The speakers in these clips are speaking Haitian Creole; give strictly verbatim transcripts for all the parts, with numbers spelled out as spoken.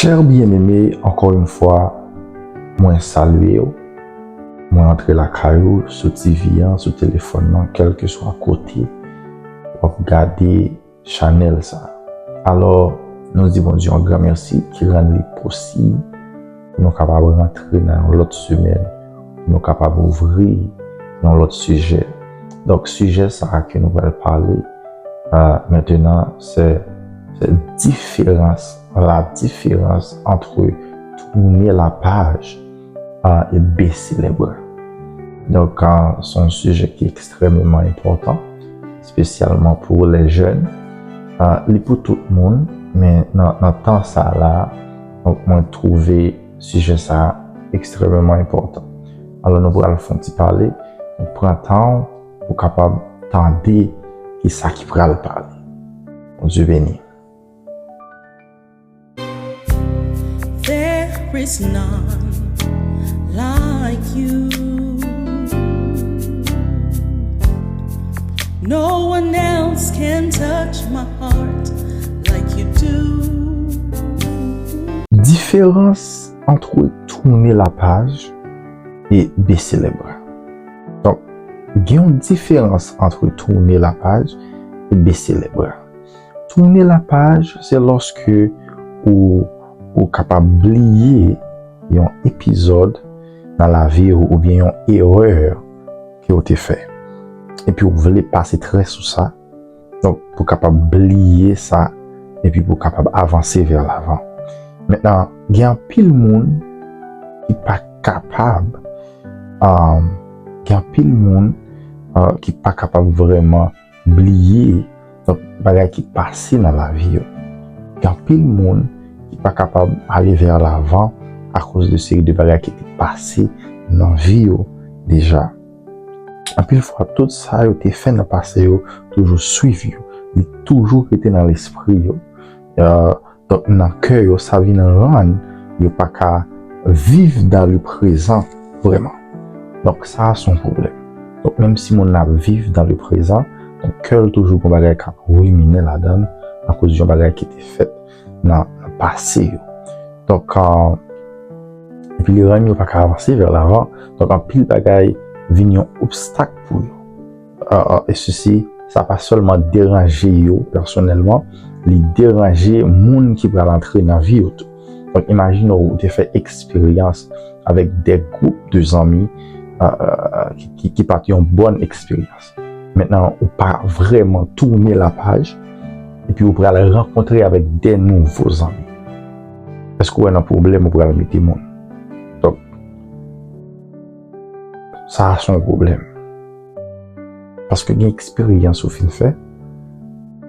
Chè byeneme, ankò yon fwa, mwen salye w. Mwen antre lakay ou sou T V an, sou telefòn nan, kèlkeswa kote w ap gade chanèl sa. Alò, nou di Bondye yon gran mèsi ki rann li posib pou nou kapab rantre nan yon lòt semèn, pou nou kapab ouvri yon lòt sijè. Donk, sijè sa ke nou pral pale, euh, maintenant, c'est, c'est différence, la différence entre tourner la page, euh, et baisser les bras. Donk, euh, se yon sijè ki ekstrèmeman enpòtan, espesyalman pou lè jèn. Euh, li pou tout moun, men nan, nan tan sa la, donk, mwen twouve sijè sa ekstrèmeman enpòtan. Alò, nou pral fè yon ti pale, nou pran tan pou kapab tande ki sa ki pral pale. Bondye beni. There is none like you. No one else can touch my heart like you do. Diferans ant tourner la page e baisser les bras. Donk, gen yon diferans ant tourner la page e baisser les bras. Tourner la page, se lòske ou, ou kapab bliye yon epizòd nan lavi ou oubyen yon erè ke w te fè. Epi ou vle pase trè sou sa, donk pou kapab bliye sa, epi pou kapab avanse vè lavan. Mentnan, gen anpil moun ki pa kapab, um, gen anpil moun, uh, ki pa kapab vrèman bliye, donk, bagay ki pase nan lavi yo. Gen anpil moun ki pa kapab ale vè lavan akoz de seri de bagay ki te pase nan vi yo deja. Anpil fwa, tout sa yo te fè nan pase yo toujou swiv yo. Li toujou rete nan lespri yo. Euh, donk, nan kè yo, sa vin rann yo pa ka viv dans le présent vrèman. Donk, sa a se yon pwoblèm. Donk, menm si moun nan ap viv dans le présent, donk, kè l toujou gon bagay k ap riminen ladan l akoz yon bagay ki te fèt nan, nan pase yo. Donk, euh, epi li rann yo pa ka avanse vè lavan. Donk, anpil bagay vin yon obstak pou yo. Euh, euh, e sesi, sa pa sèlman deranje yo pèsonèlman, li deranje moun ki pral antre nan vi yo tou. Donk, imajine w, ou te fè eksperyans avèk de gwoup de zanmi, euh, euh, ki, ki, ki pa t yon bòn eksperyans. Mentnan, ou pa vrèman tourner la page, epi ou pral rankontre avèk de nouvo zanmi. Èske w wè nan pwoblèm ou pral mete moun? Donk, sa a se yon pwoblèm. Paske gen eksperyans ou fin fè,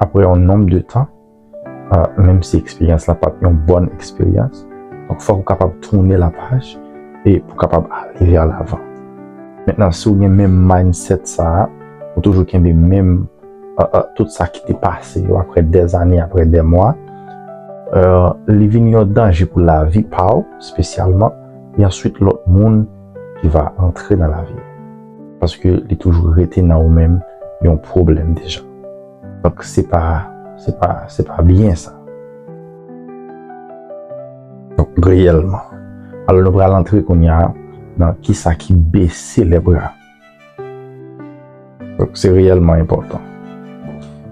apre yon nonb de tan, euh, menm si eksperyans la pa t yon bòn eksperyans, donk fòk ou kapab tourner la page e pou kapab ale vè lavan. Mentnan, si w gen menm mindset sa a, ou toujou kenbe menm, euh, euh, tout sa ki te pase yo apre dèzane, apre dè mwa, euh, li vin yon danje pou lavi pa w, espesyalman, e answit lòt moun ki va antre nan lavi w. Paske li toujou rete nan ou menm yon pwoblèm deja. Donk, se pa, se pa, se pa byen sa. Donk, reyèlman. Alò, nou pral antre kounye a nan kisa ki bese lè bra. Donk, se reyèlman enpòtan.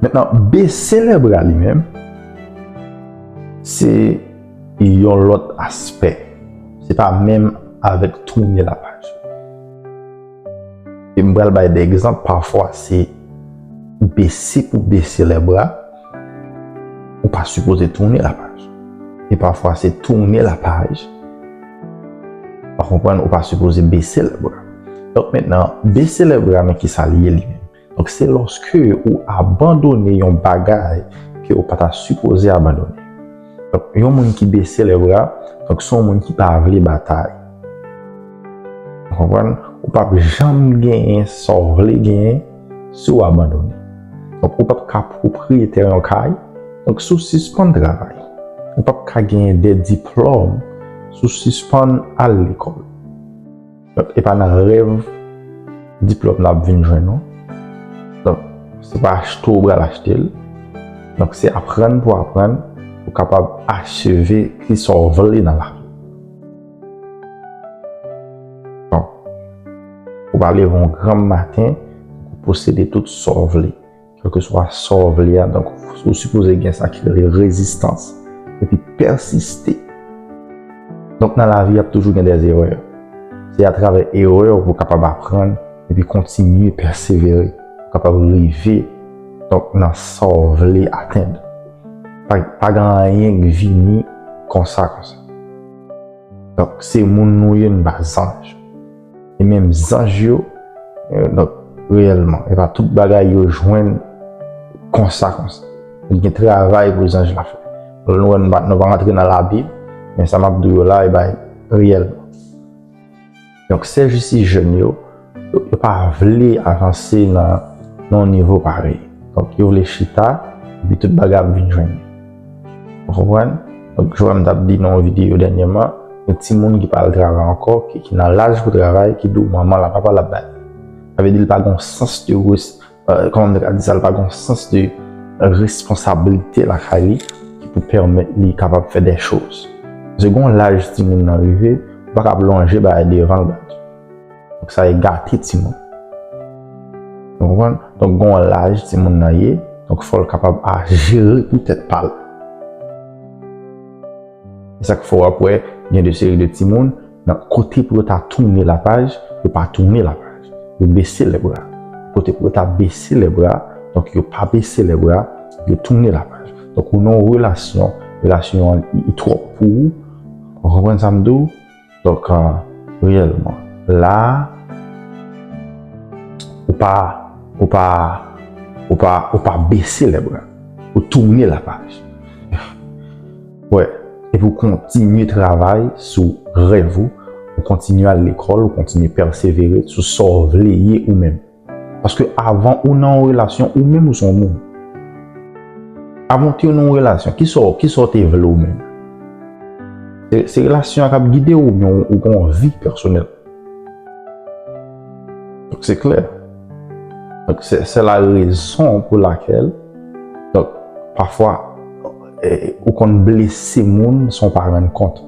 Mentnan, bese lè bra li menm, se yon lòt aspè. Se pa menm avèk tourner la page. E m pral bay de egzanp, pafwa se bese pou bese lè bra, ou pa sipoze tourner la page. E pafwa se tourner la page, pa konprann, ou pa sipoze bese lè bra. Donk mentnan, bese lè bra, men kisa li ye li menm? Donk, se lòske ou abandone yon bagay ke ou pa ta sipoze abandone. Donk, yon moun ki bese lè bra, donk, se yon moun ki pa vle batay. Ou konprann? Ou p ap janm genyen sa w vle genyen si w abandone. Donk, ou p ap ka pwopriyetè yon kay, donk, si w sispann travay. Ou p ap ka genyen de diplòm si w sispann al lekòl. Donk, e pa nan rèv diplòm nan ap vin jwenn ou. Donk, se pa achte w pral achte l. Donk, se aprann pou aprann. pou w kapab acheve ki sa w vle nan lavi. Donk, ou pa leve yon granm maten, ou posede tout sa w vle. Kèlkeswa sa w vle a, donk, ou sipoze gen sa ki rele rezistans, epi pèsiste. Donk, nan lavi, y ap toujou gen dè erè. Se atravè erè w pou w kapab aprann, epi kontinye pèsevere, pou w kapab rive, donk, nan sa w vle atenn. Pa, pa gen anyen k vini konsa, konsa. Donk, se moun nou ye, nou pa zanj. E menm zanj yo, eh, donk, reyèlman, e pa tout bagay yo jwenn konsa, konsa. Gen travay pou zanj la fè. Nou, nou pa, nou pa rantre nan Labib, men sa m ap di w yo la, e bay reyèlman. Donk, sèjisi jèn yo, yo, yo pa vle avanse nan, nan yon nivo parèy. Donk, yo vle chita, epi tout bagay ap vin jwenn yo. Ou konprann? Donk, jan m t ap di nan yon videyo dènyèman, gen timoun ki pa al travay ankò, ki, ki nan laj pou travay, ki di w manman l a, papa l ap ba li. Sa vle di l pa gen yon sans de res-, euh, kòman m te ka di sa, l pa gen yon sans de responsablite lakay li ki pou pèmèt li kapab fè dè choz. Paske gen yon laj timoun nan rive, ou pa ka ap lonje bagay devan l ba l. Donk, sa e gate timoun. Ou konprann? Donk, gen yon laj timoun nan ye, donk, fò l kapab a jere pou tèt pa l. E sa k fè w ap wè, gen de seri de timoun, nan kote pou yo ta tounen lapaj, yo pa tounen lapaj. Yo bese lèbra. Kote pou yo ta bese lèbra, donk, yo pa bese lèbra, yo tounen lapaj. Donk, ou nan yon relasyon, relasyon an, li, li twòp pou ou. Ou konprann sa m di w? Donk, euh, reyèlman, la, ou pa, ou pa, ou pa, ou pa bese lèbra. Ou tounen lapaj. Wè, epi w kontinye travay sou rèv ou, ou kontinye al lekòl, ou kontinye pèsevere sou sa w vle ye ou menm. Paske avan ou nan yon relasyon, ou menm ou se yon moun. Avan w te nan yon relasyon, kisa w, kisa w te vle ou menm? Se, se relasyon an k ap gide w oubyen ou, ou gen yon vi pèsonèl? Donk, se klè. Donk, se, se la rezon pou lakèl, donk, pafwa, eh, ou konn blese moun san w pa rann kont.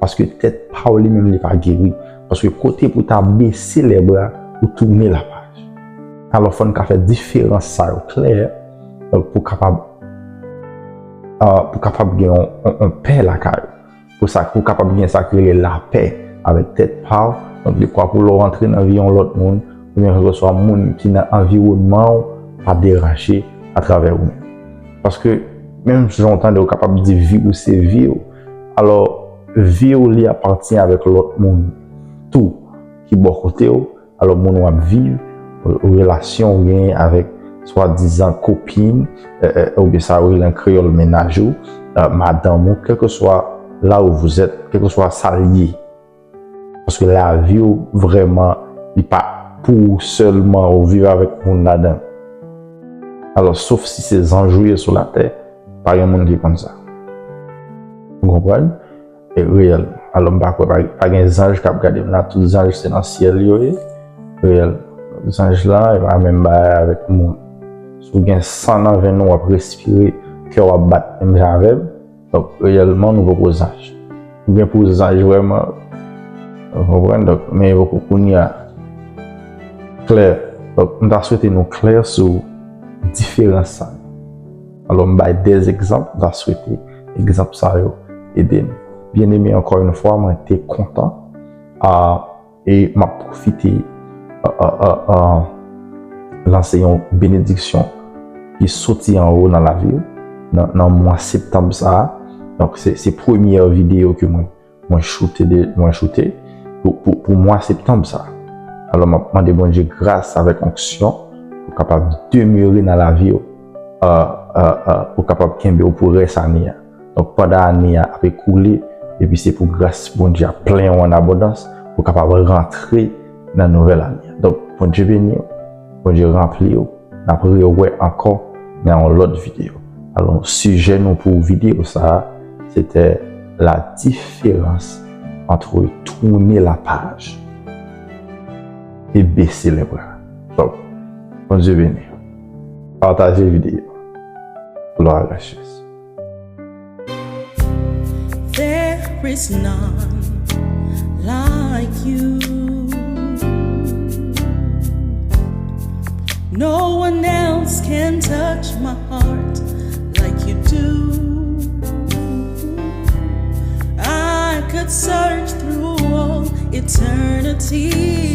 Paske tèt pa w li menm li pa geri. Paske kote pou ta bese lèbra, ou tounen lapaj. Alò, fò n ka fè diferans sa yo klè, donk, pou kapab, ah, pou kapab gen yon, yon, yon pè lakay ou. Pou sa, pou kapab gen sa ki rele lapè avèk tèt pa w. Donk, dekwa pou lè w rantre nan vi yon lòt moun, oubyen kèlkeswa moun ki nan anviwònman w, pa deranje atravè ou menm. Paske, menm jan w tande, ou kapab di vi w se vi w. Alò, vi w li apatyen avèk lòt moun tou ki bò kote w. Alò, moun w ap viv, relasyon w genyen avèk swadizan kopin, eh, eh, oubyen sa yo rele an kreyòl mennaj ou, eh, madanm ou, kèlkeswa là où vous êtes, kèlkeswa sa l ye. Paske lavi w vrèman, li pa pou ou sèlman, ou viv avèk moun ladan l. Alò, sof si se zanj ou ye sou latè, pa gen moun ki konn sa. Ou konprann? E reyèl. Alò, m pa kwè, pa, pa gen zanj k ap gade m la. Tout zanj se nan syèl yo ye. Reyèl. Zanj la, e pa menm bagay avèk moun. Si w gen san nan venn ou, w ap respire, kè w ap bat menm jan avè m. Donk, reyèlman, nou poko zanj. Ou gen pou zanj vrèman, ou konprann? Donk, men poko kounye a. Klè. Donk, m ta swete nou klè sou diferans sa. Alò, m bay de egzanp, m ta swete egzanp sa yo ede n. Byeneme, ankò yon fwa, mwen te kontan, a, e m ap pwofite, a, a, a, a, lanse yon benediksyon ki soti anwo nan lavi w, nan, nan mwa septanm sa a. Donk, se, se premyè videyo ke mwen, mwen choute de, mwen choute pou, pou, pou mwa septanm sa a. Alò, m ap mande Bondye gras avèk onksyon pou kapab demere nan lavi w, a, a, a, pou kapab kenbe w pou rès ane a. Donk, pandan ane a ap ekoule, epi se pou gras Bondye a plen w an abondans, pou w kapab rantre nan nouvèl ane a. Donk, Bondye beni w, Bondye ranpli w, n ap rewè ankò nan yon lòt videyo. Alò, sijè nou pou videyo sa a, se te la différence entre tourner la page et baisser les bras. Donk, Bondye beni w. Pataje videyo. Glwa a Jezi. There is none like you. No one else can touch my heart like you do. I could search through all eternity.